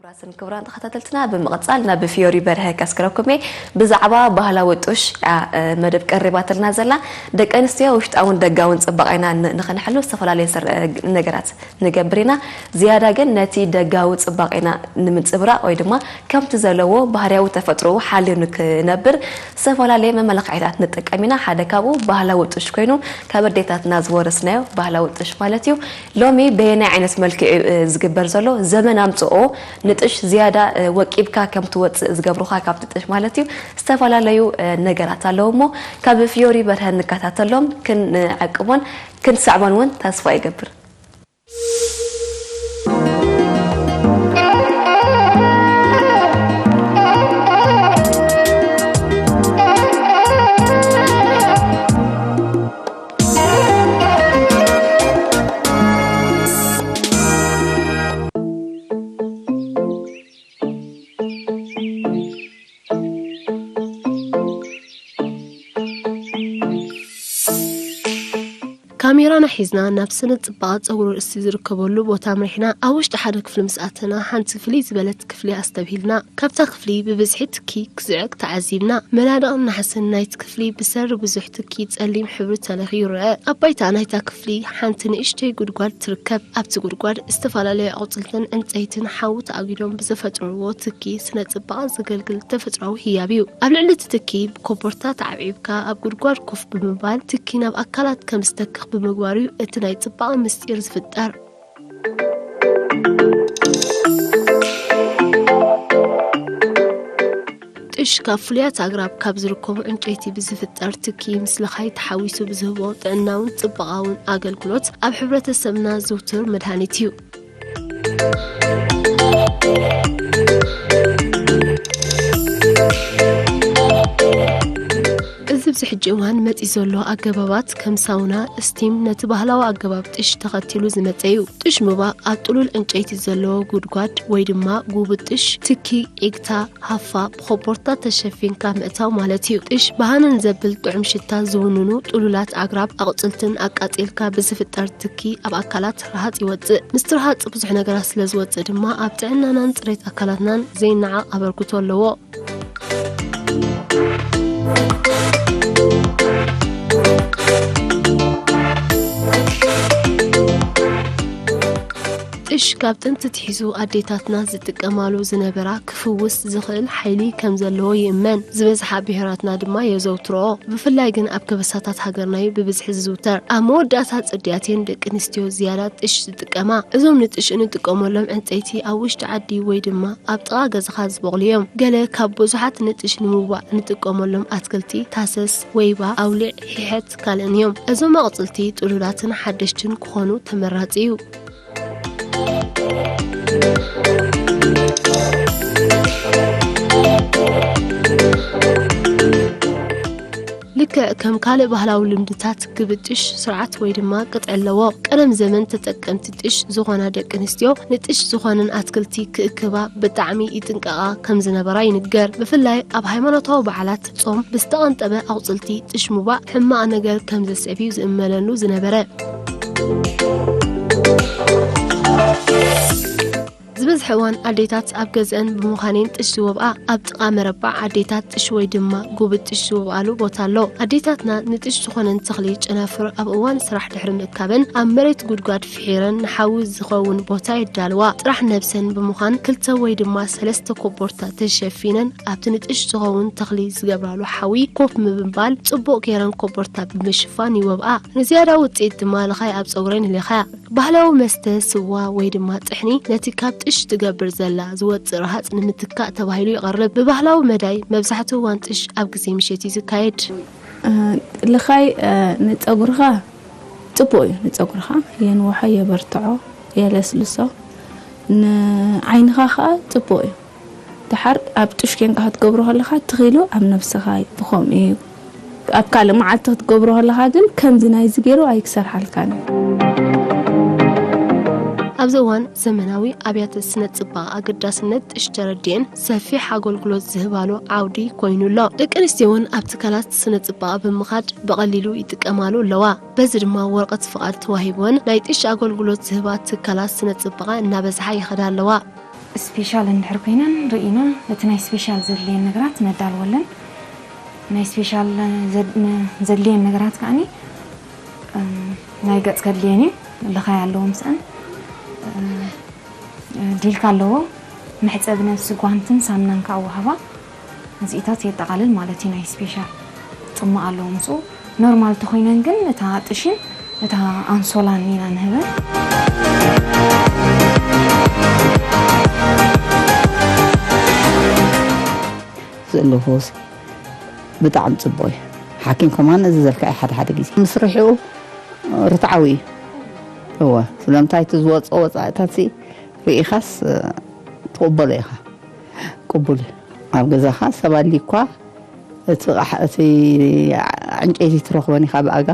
ክቡራትን ክቡራን ተኸታተልትና፣ ብምቕጻል ናብ ፊዮሪ በርሀ ከስክረኩም እየ። ብዛዕባ ባህላዊ ጡሽ እያ፣ እ፣ መደብ ቀሪባትልና ዘላ። ደቂ ኣንስትዮ ውሽጣውን ደጋውን ጽባቐና ን-፣ ንኸነሕሉ ዝተፈላለየ ስር-፣ እ፣ ነገራት ንገብር ኢና። ዝያዳ ግን ነቲ ደጋዊ ጽባቐና ንምንጽብራቕ ወይ ድማ ከምቲ ዘለዎ ባህርያዊ ተፈጥሮኡ ሓልዩ ንክነብር ዝተፈላለየ መመላኽዒታት ንጥቀም ኢና። ሓደ ካብኡ ባህላዊ ጡሽ ኮይኑ ካብ ኣዴታትና ዝወረስናዮ ባህላዊ ጡሽ ማለት እዩ። ሎሚ በየናይ ዓይነት መልክዕ እዩ፣ እ፣ ዝግበር ዘሎ? ዘመን ኣምጽኦ ንጥሽ ዝያዳ፣ እ፣ ወቂብካ ከም ትወጽእ ዝገብሩኻ ካብቲ ጥሽ ማለት እዩ። ዝተፈላለዩ፣ እ፣ ነገራት ኣለዉ እሞ ካብ ፊዮሪ በርሀ ንከታተሎም፣ ክንዕቅቦን ክንስዕቦን እውን ተስፋ ይገብር። ካሜራና ሒዝና ናብ ስነ ጽባቐ ጸጉሪ ርእሲ ዝርከበሉ ቦታ ኣምሪሕና። ኣብ ውሽጢ ሓደ ክፍሊ ምስ ኣተና፣ ሓንቲ ፍልይ ዝበለት ክፍሊ ኣስተብሂልና። ካብታ ክፍሊ ብብዝሒ ትኪ ክስዕግ ተዓዚብና። መናድቕን ናሕስን ናይቲ ክፍሊ ብሰሪ ብዙሕ ትኪ ጸሊም ሕብሪ ተለኽዩ ይረአ። ኣብ ባይታ ናይታ ክፍሊ ሓንቲ ንእሽተይ ጉድጓድ ትርከብ። ኣብቲ ጉድጓድ ዝተፈላለዩ ኣቑጽልትን ዕንጸይትን ሓዊ ተኣጊዶም ብዝፈጥርዎ ትኪ ስነ ጽባቐ ዘገልግል ተፈጥሮኣዊ ህያብ እዩ። ኣብ ልዕሊ እቲ ትኪ ብኮቦርታ ተዓብዒብካ ኣብ ጉድጓድ ኮፍ ብምባል ትኪ ናብ ኣካላት ከም ዝተክኽ ብምግባር እዩ እቲ ናይ ጽባቐ ምስጢር ዝፍጠር። ጥሽ ካብ ፍሉያት ኣግራብ ካብ ዝርከቡ ዕንጨይቲ ብዝፍጠር ትኪ ምስ ልኻይ ተሓዊሱ ብዝህቦ ጥዕናውን ጽባቐውን ኣገልግሎት ኣብ ሕብረተሰብና ዝውቱር መድሃኒት እዩ። እዚ ኣብዚ ሕጂ እዋን መጺኡ ዘሎ ኣገባባት ከም ሳውና፣ ስቲም ነቲ ባህላዊ ኣገባብ ጥሽ ተኸቲሉ ዝመጸ እዩ። ጥሽ ምባእ ኣብ ጥሉል ዕንጨይቲ ዘለዎ ጉድጓድ ወይ ድማ ጉብጥሽ ትኪ ዒግታ ሃፋ ብኾቦርታ ተሸፊንካ ምእታው ማለት እዩ። ጥሽ ብሃነን ዘብል ጥዑም ሽታ ዝውንኑ ጥሉላት ኣግራብ ኣቑጽልትን ኣቃጺልካ ብዝፍጠር ትኪ ኣብ ኣካላት ረሃጽ ይወጽእ። ምስቲ ረሃጽ ብዙሕ ነገራት ስለ ዝወጽእ ድማ ኣብ ጥዕናናን ጽሬት ኣካላትናን ዘይነዓቕ ኣበርክቶ ኣለዎ። ጥሽ ካብ ጥንቲ ትሒዙ ኣዴታትና ዝጥቀማሉ ዝነበራ ክፍውስ ዝኽእል ሓይሊ ከም ዘለዎ ይእመን። ዝበዝሓ ብሄራትና ድማ የዘውትርኦ። ብፍላይ ግን ኣብ ከበሳታት ሃገርና እዩ ብብዝሒ ዝዝውተር። ኣብ መወዳእታ ጽድያት እየን ደቂ ኣንስትዮ ዝያዳ ጥሽ ዝጥቀማ። እዞም ንጥሽ እንጥቀመሎም ዕንጸይቲ ኣብ ውሽጢ ዓዲ ወይ ድማ ኣብ ጥቓ ገዛኻ ዝበቑሉ እዮም። ገለ ካብ ብዙሓት ንጥሽ ንምውባእ እንጥቀመሎም ኣትክልቲ ታሰስ፣ ወይባ፣ ኣውሊዕ፣ ሒሐት ካልእን እዮም። እዞም ኣቑጽልቲ ጥሉላትን ሓደሽትን ክኾኑ ተመራጺ እዩ። ልክዕ ከም ካልእ ባህላዊ ልምድታት ግብጥሽ ስርዓት ወይ ድማ ቅጥዒ ኣለዎ። ቀደም ዘመን ተጠቀምቲ ጥሽ ዝኾና ደቂ ኣንስትዮ ንጥሽ ዝኾነን ኣትክልቲ ክእክባ ብጣዕሚ ይጥንቀቓ ከም ዝነበራ ይንገር። ብፍላይ ኣብ ሃይማኖታዊ በዓላት ጾም ብዝተቐንጠበ ኣቑጽልቲ ጥሽ ምባእ ሕማቕ ነገር ከም ዘስዕብ እዩ ዝእመነሉ ዝነበረ። ዝበዝሐ እዋን ኣዴታት ኣብ ገዝአን ብምዃነን ጥሽ ዝወብኣ ኣብ ጥቓ መረባዕ ኣዴታት ጥሽ ወይ ድማ ጉብጥ ጥሽ ዝወብኣሉ ቦታ ኣሎ። ኣዴታትና ንጥሽ ዝኾነን ተኽሊ ጨናፍር ኣብ እዋን ስራሕ ድሕሪ ምእካበን ኣብ መሬት ጉድጓድ ፍሒረን ንሓዊ ዝኸውን ቦታ የዳልዋ። ጥራሕ ነብሰን ብምዃን ክልተ ወይ ድማ ሰለስተ ኮቦርታ ተሸፊነን ኣብቲ ንጥሽ ዝኸውን ተኽሊ ዝገብራሉ ሓዊ ኮፍ ብምባል ጽቡቕ ገይረን ኮቦርታ ብምሽፋን ይወብኣ። ንዝያዳ ውጽኢት ድማ ልኻይ ኣብ ጸጉረን ይልኻያ። ባህላዊ መስተ ስዋ ወይ ድማ ጥሕኒ ነቲ ካብ ጥሽ ትገብር ዘላ ዝወጽእ ረሃጽ ንምትካእ ተባሂሉ ይቐርብ። ብባህላዊ መዳይ መብዛሕትኡ እዋን ጥሽ ኣብ ግዜ ምሸት እዩ ዝካየድ። እ፣ ልኻይ፣ እ፣ ንጸጉርኻ ጽቡቕ እዩ። ንጸጉርኻ የንውሖ፣ የበርትዖ፣ የለስልሶ። ንዓይንኻ ኸኣ ጽቡቕ እዩ። ደሓር ኣብ ጥሽ ኬንካ ክትገብሮ ከለኻ ትኺሉ ኣብ ነብስኻ እዩ። ብኸምኡ እዩ። ኣብ ካልእ መዓልቲ ክትገብሮ ከለኻ ግን ከምዚ ናይዚ ገይሩ ኣይክሰርሓልካን እዩ። ኣብዚ እዋን ዘመናዊ ኣብያተ ስነ ጽባቐ ኣገዳስነት ጥሽ ተረዲኤን ሰፊሕ ኣገልግሎት ዝህባሉ ዓውዲ ኮይኑ ኣሎ። ደቂ ኣንስትዮ እውን ኣብ ትካላት ስነ ጽባቐ ብምኻድ ብቐሊሉ ይጥቀማሉ ኣለዋ። በዚ ድማ ወረቐት ፍቓድ ተዋሂብወን ናይ ጥሽ ኣገልግሎት ዝህባ ትካላት ስነ ጽባቐ እናበዝሓ ይኸዳ ኣለዋ። ስፔሻል እንድሕር ኮይነን ርኢና፣ እቲ ናይ ስፔሻል ዘድልየን ነገራት ነዳልወለን። ናይ ስፔሻል ዘድ-፣ ን-፣ ዘድልየን ነገራት ከዓኒ፣ እም፣ ናይ ገጽ ከድልየን እዩ፣ ልኻይ ኣለዎ ምስአን። እ፣ ዲልካ ኣለዎ፣ መሕጸቢ ነብሲ፣ ጓንትን ሳምናን ከዓ ወሃባ። እዚኢታት የጠቓልል ማለት እዩ። ናይ ስፔሻል ጽማቕ ኣለዎ ምስኡ። ኖርማል ተኾይነን ግን እታ ጥሽን እታ ኣንሶላን ኢና ንህበን። ዘለዎ ሲ ብጣዕሚ ጽቡቕ እዩ። ሓኪም ከማን እዚ ዘልካ እዩ ሓደ ሓደ ግዜ። ምስ ርሒቑ ርትዓዊ እዩ። እወ፣ ስለምንታይ እቲ ዝወጽኦ ወጻኢታት ሲ ርኢኻስ፣ እ፣ ትቕበሎ ኢኻ። ቅቡል እዩ። ኣብ ገዛኻ ሰብ ኣልዩ እኳ እቲ ቃሕ-፣ እቲ ዕንጨይቲ ትረኽቦን ኢኻ ብኣጋ፣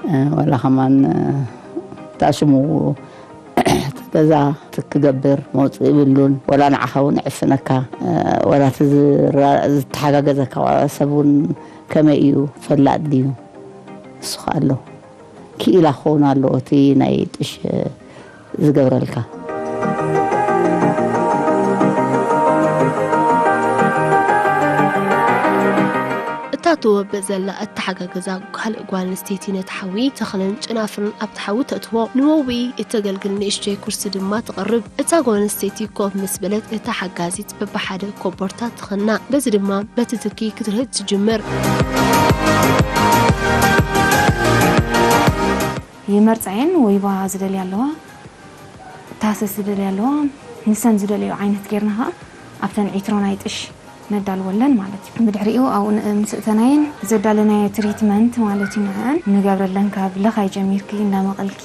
እ፣ ወላ ከማን፣ እ፣ ታሽሙ እቲ ገዛ ትክገብር መውፅእ ይብሉን፣ ወላ ንዓኻ እውን ዕፍነካ፣ እ፣ ወላ እቲ ዝራ-፣ ዝተሓጋገዘካ ሰብ እውን ከመይ እዩ ፈላጥ ድዩ? እሱ ከ ኣሎ። ክኢላ ክኸውን ኣለዎ እቲ ናይ ጥሽ ዝገብረልካ። እታ ትወብእ ዘላ እተሓጋገዛ ካልእ ጓል ኣንስተይቲ ነቲ ሓዊ ተኽልን ጨናፍርን ኣብቲ ሓዊ ተእትዎ። ንመውብኢ እተገልግል ንእሽቶይ ኩርሲ ድማ ትቐርብ። እታ ጓል ኣንስተይቲ ኮፍ ምስ በለት፣ እታ ሓጋዚት በብሓደ ኮቦርታ ትኸና። በዚ ድማ በቲ ትኪ ክትርህጥ ትጅምር። ይመርጻ እየን፣ ወይባ ዝደልያ ኣለዋ፣ ታህሰስ ዝደልያ ኣለዋ። ንሰን ዝደለዮ ዓይነት ጌርና ኸኣ ኣብተን ዒትሮ ናይ ጥሽ ነዳልወለን ማለት እዩ። ብድሕሪኡ ኣብኡ ን-፣ ምስ እተናየን ዘዳለናዮ ትሪትመንት ማለት እዩ፣ ንዕአን ንገብረለን። ካብ ለኻይ ጀሚርኪ እንዳመቐልኪ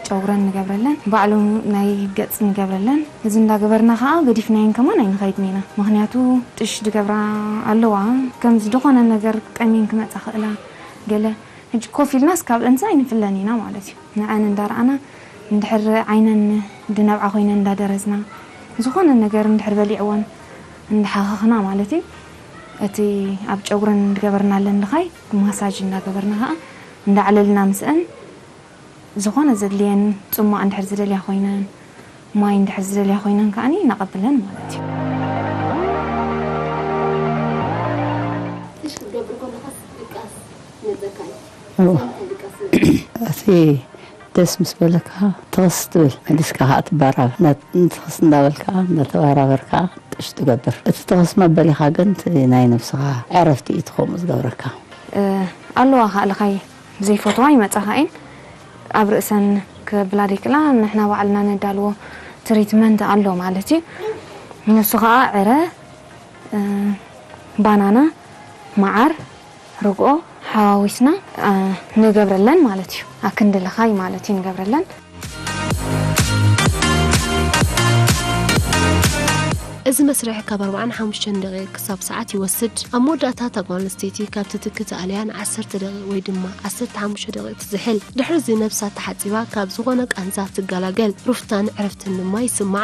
ጨጉረን ንገብረለን፣ ባዕሎም ናይ ገጽ ንገብረለን። እዚ እንዳገበርና ኸኣ ገዲፍናየን ከማን ኣይንኸይድን ኢና። ምኽንያቱ ጥሽ ዝገብራ ኣለዋ፣ ከምዚ ዝኾነ ነገር ቀሚን ክመጻ ክእላ ገለ። ሕጂ ኮፍ ኢልናስ ካብ እንሳ ኣይንፍለን ኢና ማለት እዩ። ንዐን እንዳረኣና፣ እንድሕር ዓይነን ድነብዓ ኮይነን እንዳደረዝና፣ ዝኾነ ነገር እንድሕር በሊዕወን እንዳሓኸኽና ማለት እዩ። እቲ ኣብ ጨጉረን ዝገበርናለን ድኻይ ማሳጅ እንዳገበርና ኸዓ እንዳዕለልና ምስአን፣ ዝኾነ ዘድልየን ጽሟቕ እንድሕር ዝደልያ ኮይነን፣ ማይ እንድሕር ዝደልያ ኮይነን ከዓኒ ነቐብለን ማለት እዩ። ትሽ ክትገብር ከለኻስ ድቃስ ይመጸካ እዩ? እዎ። እንታይ ድቃስ ይመጸካ? እቲ ደስ ምስ በለካ ትኽስ ትብል፣ መሊስካ ከዓ ትበራበር። ነት-፣ ንትኽስ እንዳበልካ እንዳተበራበርካ ጥሽ ትገብር። እቲ ትኽስ መበሊኻ ግን እቲ ናይ ነብስኻ ዕረፍቲ እዩ እቲ ከምኡ ዝገብረካ። እ፣ ኣለዋ ከዓ ልኻይ ዘይፈትዋ ይመጻኻ እየን። ኣብ ርእሰን ክብላ ደይክእላ፣ ንሕና ባዕልና ነዳልዎ ትሪትመንት ኣሎ ማለት እዩ። ንሱ ከዓ ዕረ፣ እ፣ ባናና፣ መዓር፣ ርግኦ ሓዋዊስና፣ እ፣ ንገብረለን ማለት እዩ። ኣክንዲ ልኻይ ማለት እዩ ንገብረለን። እዚ መስርሕ ካብ ኣርባዓን ሓሙሽተን ደቂቕ ክሳብ ሰዓት ይወስድ። ኣብ መወዳእታ እታ ጓል ኣንስተይቲ ካብቲ ትኪ ተኣልያ ንዓሰርተ ደቂቕ ወይ ድማ ዓሰርተ ሓሙሽተ ደቂቕ ትዝሕል። ድሕሪ እዚ ነብሳ ተሓጺባ ካብ ዝኾነ ቃንዛ ትገላገል። ሩፍታን ዕረፍትን ድማ ይስምዓ።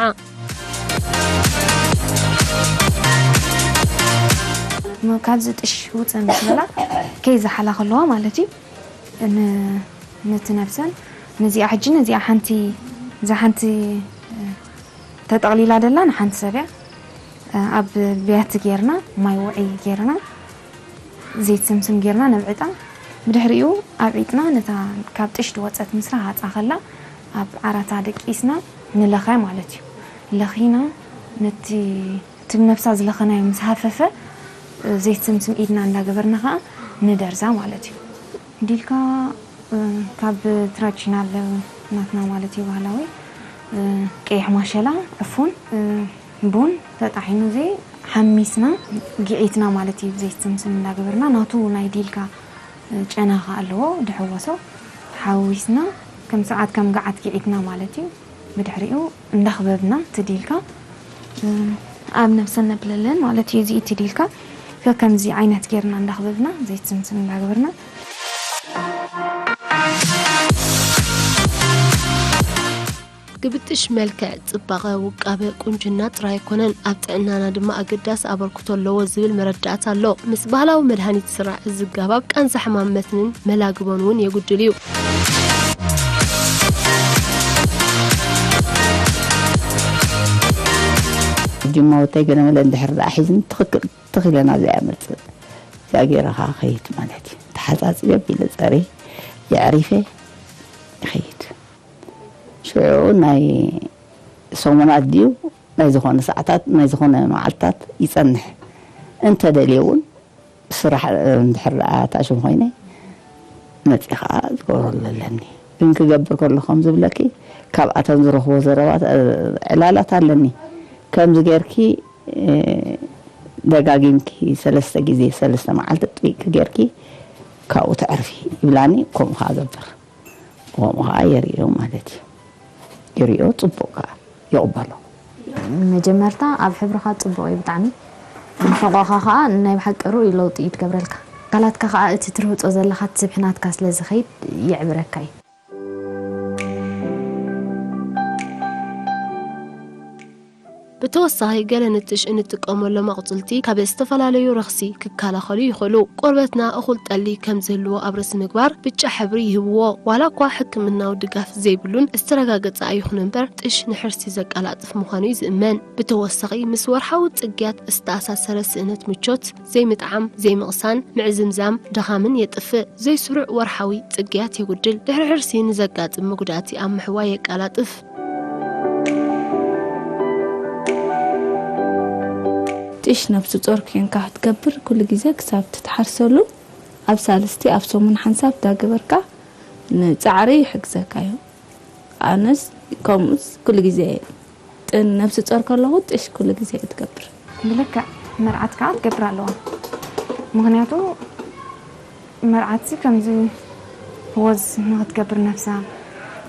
ም-፣ ካብዚ ጥሽ ውፅእ ምስ በላ ከይዝሓላ ከለዋ ማለት እዩ። ን-፣ ነቲ ነብሰን ነዚኣ ሕጂ ነዚኣ ሓንቲ፣ እዛ ሓንቲ፣ እ፣ ተጠቕሊላ ደላ ንሓንቲ ሰብ እያ። እ፣ ኣብ ብያቲ ጌርና፣ ማይ ውዑይ ጌርና፣ ዘይት ስምስም ጌርና ነብዕጣ። ብድሕሪኡ ኣብዒጥና ነታ ካብ ጥሽ ዝወጸት ምስራ ሃጻ ከላ ኣብ ዓራታ ደቂስና ንለኽያ ማለት እዩ። ለኺና ነቲ እቲ ብነብሳ ዝለኸናዮ ምስ ሃፈፈ፣ እ፣ ዘይት ስምስም ኢድና እንዳገበርና ኸዓ ንደርዛ ማለት እዩ። ዲልካ፣ እ፣ ካብ ትራዲሽናል ናትና ማለት እዩ፣ ባህላዊ፣ እ፣ ቀይሕ ማሸላ፣ ዕፉን፣ እ፣ ቡን ተጣሒኑ፣ እዚ ሓሚስና፣ ጊዒትና ማለት እዩ። ዘይት ስምስም እንዳገበርና፣ ናቱ ናይ ዲልካ፣ እ፣ ጨና ኸዓ ኣለዎ፣ ድሕወሶ ሓዊስና፣ ከም ሰዓት ከም ገዓት ጊዒትና ማለት እዩ። ብድሕሪኡ እንዳኽበብና ትዲልካ፣ እ፣ ኣብ ነብሰን ነብለለን ማለት እዩ። እዚ ትዲልካ ከከምዚ ዓይነት ጌርና እንዳኽበብና ዘይት ስምስም እንዳገበርና። ግብጥሽ መልክዕ፣ ጽባቐ፣ ውቃበ፣ ቁንጅና ጥራይ ኣይኮነን፣ ኣብ ጥዕናና ድማ ኣገዳሲ ኣበርክቶ ኣለዎ ዝብል መረዳእታ ኣሎ። ምስ ባህላዊ መድሃኒት ዝስራዕ እዚ ኣገባብ ቃንዛ ሕማም መትንን መላግቦን እውን የጉድል እዩ። ጅማውተይ ገለመለ እንድሕር ደኣ ሒዝኒ ትኽክል ትኽክል ናብዚኣ እያ መፅእ። እዚኣ ገይረ ከዓ ከይድ ማለት እዩ። ተሓፃፂበ ቢለ ፀሪ የዕሪፈ ይኸይድ። ሽዑ ናይ ሰሙናት ድዩ ናይ ዝኾነ ሰዓታት ናይ ዝኾነ መዓልታት ይፀንሕ። እንተደልየ እውን ስራሕ እንድሕር ደኣ ታሽም ኮይነ መፂ ከዓ ዝገብረሉ ኣለኒ። ግን ክገብር ከሎ ከም ዝብለኪ ካብኣተን ዝረኽቦ ዘረባት ዕላላት ኣለኒ። ከምዚ ጌርኪ ደጋጊምኪ ሰለስተ ግዜ ሰለስተ መዓልቲ ጥቢቅኪ ጌርኪ ካብኡ ተዕርፊ ይብላኒ። ከምኡ ከዓ ገብር። ከምኡ ከዓ የርእዮ ማለት እዩ። ይርእዮ፣ ፅቡቅ ከዓ ይቕበሎ። መጀመርታ ኣብ ሕብርኻ ፅቡቕ እዩ ብጣዕሚ። ንሕቖኻ ከዓ ናይ ብሓቂ ርኡይ ለውጢ እዩ ትገብረልካ። ኣካላትካ ከዓ እቲ ትርህፆ ዘለኻ እቲ ስብሒ ናትካ ስለ ዝኸይድ የዕብረካ እዩ። ብተወሳኺ ገለ ንጥሽ እንጥቀመሎም ኣቑፅልቲ ካብ ዝተፈላለዩ ረኽሲ ክከላኸሉ ይኽእሉ። ቆርበትና እኹል ጠሊ ከም ዝህልዎ ኣብ ርእሲ ምግባር ብጫ ሕብሪ ይህብዎ። ዋላ እኳ ሕክምናዊ ድጋፍ ዘይብሉን ዝተረጋገፀ ኣይኹን እምበር ጥሽ ንሕርሲ ዘቀላጥፍ ምዃኑ እዩ ዝእመን። ብተወሳኺ ምስ ወርሓዊ ፅግያት ዝተኣሳሰረ ስእነት ምቾት፣ ዘይምጥዓም፣ ዘይምቕሳን፣ ምዕዝምዛም፣ ድኻምን የጥፍእ። ዘይስሩዕ ወርሓዊ ጽግያት የጉድል። ድሕሪ ሕርሲ ንዘጋጥም መጉዳእቲ ኣብ ምሕዋይ የቀላጥፍ። ጥሽ ነብሲ ጾር ኬንካ ክትገብር ኩሉ ግዜ ክሳብ ትትሓርሰሉ ኣብ ሳልስቲ ኣብ ሰሙን ሓንሳብ ዳገበርካ ንጻዕሪ ይሕግዘካ እዩ። ኣነስ ከምኡስ ኩሉ ግዜ ጥን ነብሲ ጾር ከለኹ ጥሽ ኩሉ ግዜ እየ ትገብር። ብልክዕ መርዓት ከዓ ትገብር ኣለዋ። ምክንያቱ መርዓትሲ ከምዚ ወዝ ንክትገብር ነብሳ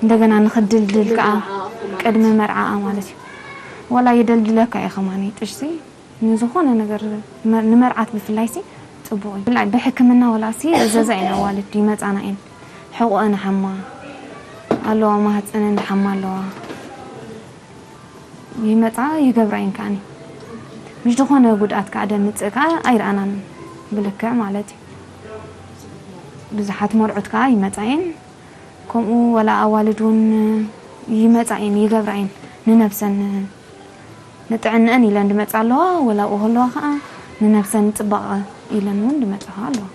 እንደገና ንክድልድል ከዓ ቅድሚ መርዓኣ ማለት እዩ። ወላ የደልድለካ እዩ ከማኒ ጥሽሲ ንዝኾነ ነገር ንመርዓት ብፍላይሲ ፅቡቕ እዩ። ብላዕ ብሕክምና ወላሲ እዘዛ እየን ኣዋልድ ይመፃና እየን። ሕቑአን ሓማ ኣለዋ ማህፀነን ድሓማ ኣለዋ ይመፃ ይገብራ እየን ከዓኒ። ምሽ ዝኾነ ጉድኣት ከዓ ደምፅእ ከዓ ኣይረኣናን ብልክዕ ማለት እዩ። ብዙሓት መርዑት ከዓ ይመፃ እየን። ከምኡ ወላ ኣዋልድ እውን ይመፃ እየን ይገብራ እየን ንነብሰን ንጥዕንአን ኢለን ድመፃ ኣለዋ ወላ ኣብኡ ከለዋ ከዓ ንነብሰን ፅባቐ ኢለን እውን ድመፃ ከዓ ኣለዋ።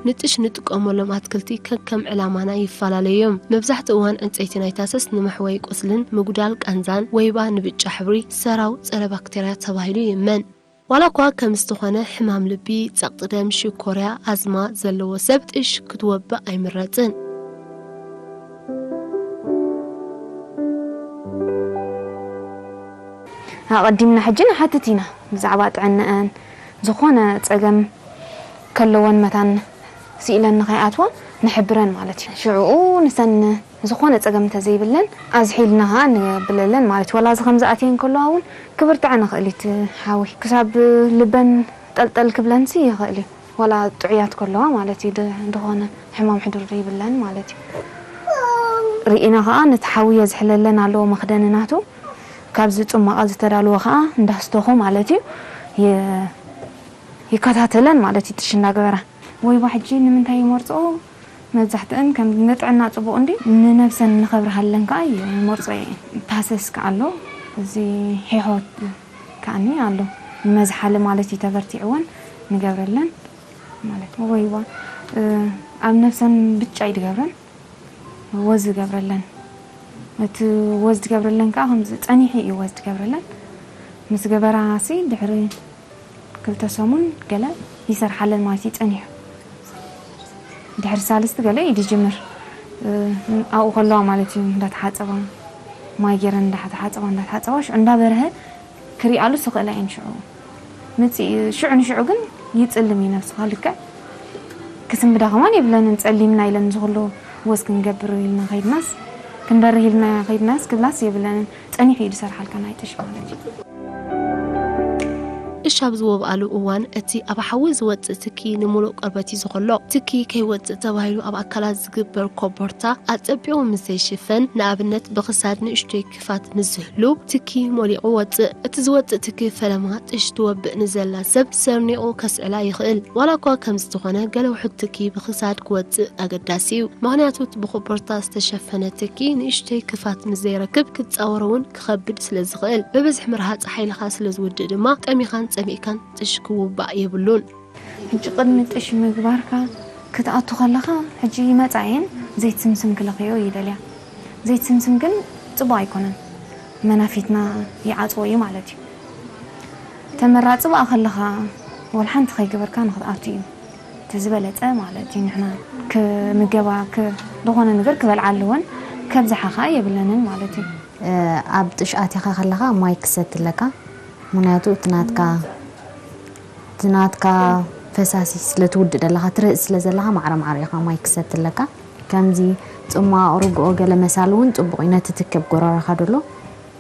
ንጥሽ ንጥቀመሎም ኣትክልቲ ከከም ዕላማና ይፈላለዩ እዮም። መብዛሕትኡ እዋን ዕንፀይቲ ናይ ታሰስ ንመሕወይ ቁስልን ምጉዳል ቃንዛን፣ ወይባ ንብጫ ሕብሪ፣ ሰራው፣ ፀረ ባክተርያ ተባሂሉ ይእመን። ዋላ እኳ ከም ዝተኾነ ሕማም ልቢ፣ ጸቕጢ ደም፣ ሽኮርያ፣ ኣዝማ ዘለዎ ሰብ ጥሽ ክትወብእ ኣይምረጽን። ኣቐዲምና ሕጂ ንሓትት ኢና ብዛዕባ ጥዕነአን ዝኾነ ጸገም ከለወን መታን ስኢለን ንኸይኣትዋ ንሕብረን ማለት እዩ። ሽዕኡ ንሰን ዝኾነ ጸገም እንተዘይብለን ኣዝሒልና ኸኣ ንብለለን ማለት እዩ። ዋላ እዚ ከም ዝኣትየን ከለዋ እውን ክብርትዐን ይኽእል እዩ እቲ ሓዊ። ክሳብ ልበን ጠልጠል ክብለንሲ ይኽእል እዩ። ዋላ ጥዑያት ከለዋ ማለት እዩ። ድ- ዝኾነ ሕማም ሕዱር ዘይብለን ማለት እዩ። ርኢና ኸኣ ነቲ ሓዊ የዝሕለለን ኣለዎ መኽደኒ ናቱ። ካብዚ ጽማቐ ዝተዳለወ ኸኣ እንዳስተኹ ማለት እዩ። የ- ይከታተለን ማለት እዩ ጥሽ እንዳገበራ። ወይባ ሕጂ ንምንታይ ይመርፅኦ? መብዛሕትአን ከም ንጥዕና ፅቡቕ እንዲ ንነብሰን ንኸብርሃለን ከዓ ይመርፅኦ እየን። ታሰስ ከዓ ኣሎ፣ እዚ ሄሖ ከዓኒ ኣሎ፣ ንመዝሓሊ ማለት እዩ ተበርቲዕወን ንገብረለን ማለት ነው። ወይባ ኣብ ነብሰን ብጫ ይድገብረን ወዝ ይገብረለን። እቲ ወዝ ትገብረለን ከዓ ከምዚ ፀኒሑ እዩ ወዝ ትገብረለን። ምስ ገበራሲ ድሕሪ ክልተ ሰሙን ገለ ይሰርሓለን ማለት እዩ ፀኒሑ። ድሕሪ ሳልስቲ ገለ እዩ ዝጅምር። ኣብኡ ከለዋ ማለት እዩ እንዳተሓፀባ፣ ማይ ገይረን እንዳተሓፀባ እንዳተሓፀባ ሽዑ እንዳበርሀ ክሪኣሉ ስኽእላ እየን ሽዑ። ምፅእ ሽዑ ንሽዑ ግን ይፅልም እዩ ነብስኻ ልክዕ ክስንብዳ ከማን የብለንን ፀሊምና ኢለን ዝኽሉ ወዝ ክንገብር ኢልና ከይድናስ ክንበርህ ኢልና ከይድናስ ክብላስ የብለንን ፀኒሑ እዩ ዝሰርሓልካ ናይ ጥሽ ማለት እዩ። ኣብ ዝወብኣሉ እዋን እቲ ኣብ ሓዊ ዝወፅእ ትኪ ንምሉእ ቆርበት እዩ ዝኸሎ። ትኪ ከይወፅእ ተባሂሉ ኣብ ኣካላት ዝግበር ኮቦርታ ኣፀቢቑ ምስ ዘይሽፈን፣ ንኣብነት ብኽሳድ ንእሽቶይ ክፋት ምስ ዝህሉ ትኪ ሞሊቑ ወፅእ። እቲ ዝወፅእ ትኪ ፈለማ ጥሽ ትወብእ ንዘላ ሰብ ሰርኒቑ ከስዕላ ይኽእል። ዋላ እኳ ከምዚ ዝኾነ፣ ገለ ውሑድ ትኪ ብኽሳድ ክወፅእ ኣገዳሲ እዩ። ምኽንያቱ እቲ ብኮቦርታ ዝተሸፈነ ትኪ ንእሽቶይ ክፋት ምስ ዘይረክብ ክፃወሮ እውን ክኸብድ ስለ ዝኽእል፣ ብብዝሒ ምርሃፅ ሓይልኻ ስለ ዝውድእ ድማ ጠሚኻን ፀሚእካን ጥሽ ክውባእ የብሉን። ሕጂ ቅድሚ ጥሽ ምግባርካ ክትኣቱ ከለኻ ሕጂ ይመፃ እየን ዘይት ስምስም ክለኽዮ ይደልያ። ዘይት ስምስም ግን ፅቡቅ ኣይኮነን፣ መናፊትና ይዓፅዎ እዩ ማለት እዩ። ተመራፂ ብኣ ከለኻ ወላ ሓንቲ ከይገበርካ ንክትኣቱ እዩ እቲ ዝበለፀ ማለት እዩ። ንሕና ክምገባ ክ- ዝኾነ ነገር ክበልዓ ኣለወን፣ ከብዝሓ ከዓ የብለንን ማለት እዩ። ኣብ ጥሽ ኣቲኻ ከለኻ ማይ ክሰቲ ኣለካ። ምክንያቱ እቲ ናትካ እቲ ናትካ ፈሳሲ ስለ ትውድእ ዘለኻ ትርህፅ ስለ ዘለኻ ማዕረ ማዕረ ኢኻ ማይ ክሰቲ ኣለካ። ከምዚ ፅሟቕ፣ ርግኦ፣ ገለ መሳሊ እውን ፅቡቕ እዩ ነቲ ትክብ ጎረሮኻ ደሎ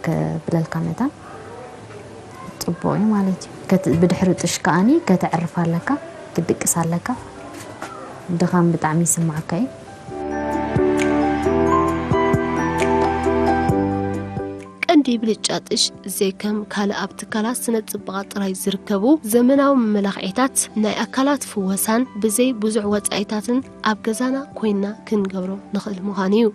ክብለልካ መታን ፅቡቕ እዩ ማለት እዩ። ከት- ብድሕሪ ጥሽ ከኣኒ ከተዕርፍ ኣለካ፣ ክትድቅስ ኣለካ። ድኻም ብጣዕሚ ይስማዓካ እዩ። ቀንዲ ብልጫ ጥሽ ዘይከም ካልእ ኣብ ትካላት ስነ ጽባቐ ጥራይ ዝርከቡ ዘመናዊ መመላኽዒታት ናይ ኣካላት ፍወሳን ብዘይ ብዙሕ ወጻኢታትን ኣብ ገዛና ኮይንና ክንገብሮ ንኽእል ምዃኑ እዩ።